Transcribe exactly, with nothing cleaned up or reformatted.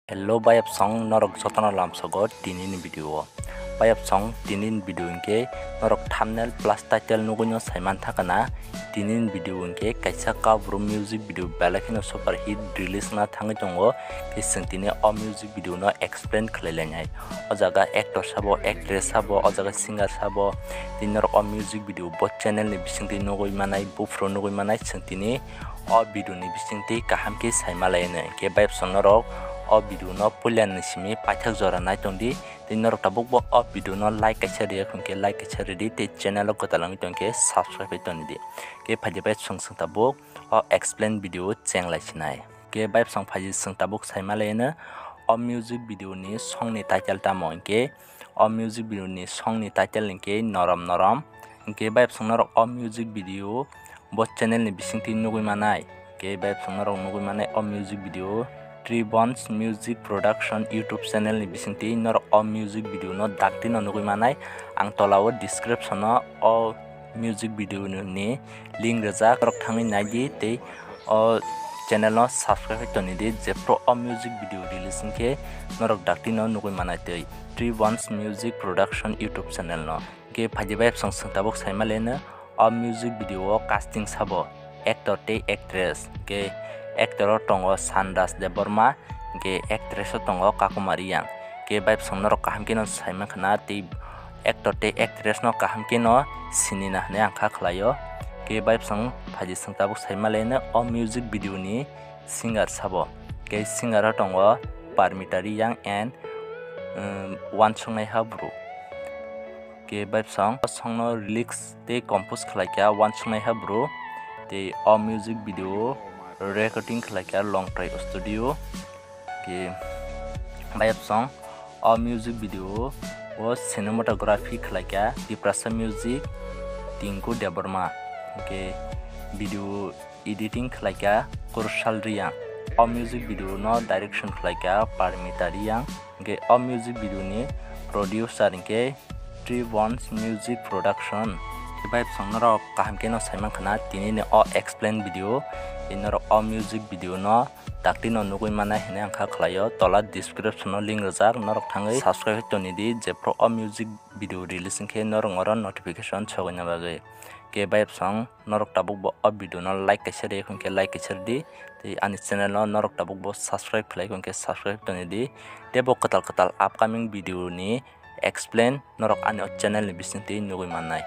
Hello bayapsong, norok jotono lamsogo tinini video o. Bayapsong, tinini video hinkhe norok thumbnail plus title nugwino saiman thakana. Tinini video hinkhe kaisa kabru music video belai kheno super hit release wngna thangwi tongo. Khe chwng tini o music video no explain khlai lainai. O jaga actor sabo, actress sabo, o jaga singer sabo. Tini norok o music video bo channel ni bisingtwi nugwi manai, buphuru nugwi manai, chwng tini o video ni bisingtwi kaham khe saima laino. Hinkhe bayapsong norok o video no puila ni simi paithak jora nai tongdi. Tei norok tabuk bo o video no like kaisa riya hinkhe like kaisa ridi, tei channel o kwtal wngwi tongkhe subscribe bai tongdi. Hinkhe phaidi bayapsong chwng tabuk o explain video cheng lai sinai. Hinkhe bayapsong phaidi chwng tabuk saima laino o music video ni song ni title tamo hinkhe o music video ni song ni title hinkhe Norom Norom. Hinkhe bayapsong norok o music video bo channel ni bisingtwi nugwi manai. Hinkhe bayapsong norok nugwi manai o music video Tribons Music Production YouTube channel ni bisingtwi norok o music video no dakti no nugwi manai. Ang tola o description o o music video ni link rijak, norok thangwi naidi tei o channel no subscribe khai tongdi, jephru o music video release hinkhe norok dakti no nugwi manai tei Tribons Music Production YouTube channel no. Hinkhe phaidi bayapsong chwng tabuk saima laino o music video o casting sabo actor tei actress, hinkhe actor o tongo Sanraj Debbarma, hinkhe actress o tongo Kakumari Yang. Hinkhe bayapsong norok kaham kheno saima khna tei actor tei actress no kaham kheno sinina hinwi ang kha khlaio. Hinkhe bayapsong phaidi chwng tabuk saima laino o music video ni singer sabo. Hinkhe singer o tongo Parmita Reang and, um, Wansuknaiha Bru. Hinkhe bayapsong o song no lyrics tei compose khlaikha Wansuknaiha Bru, tei o music video recording khlaikha Longtrai Studio. Hinkhe bayapsong o music video o cinematography khlaikha Tiprasa Music, Tinku Debbarma. Hinkhe video editing khlaikha Kurshal Reang. O music video no direction khlaikha Parmita Reang. Hinkhe o music video ni producer hinkhe Tribons Music Production. Hinkhe bayapsong norok kaham kheno saima khna tini ni o explain video. Tei norok o music video no dakti no nugwi manai hinwi ang kha khlaio. Tola description o link rijak, norok thangwi subscribe khai tongdi, jephru o music video release hinkhe norok oro notification sogwina bagwi. Hinkhe bayapsong norok tabuk bo o video no like kaisa rwi hinkhe like kaisa ridi, tei ani channel no norok tabuk bo subscribe khlai hinkhe subscribe tongdi, tei bo kwtal kwtal upcoming video ni explain norok ani o channel ni bisingtwi nugwi mannai.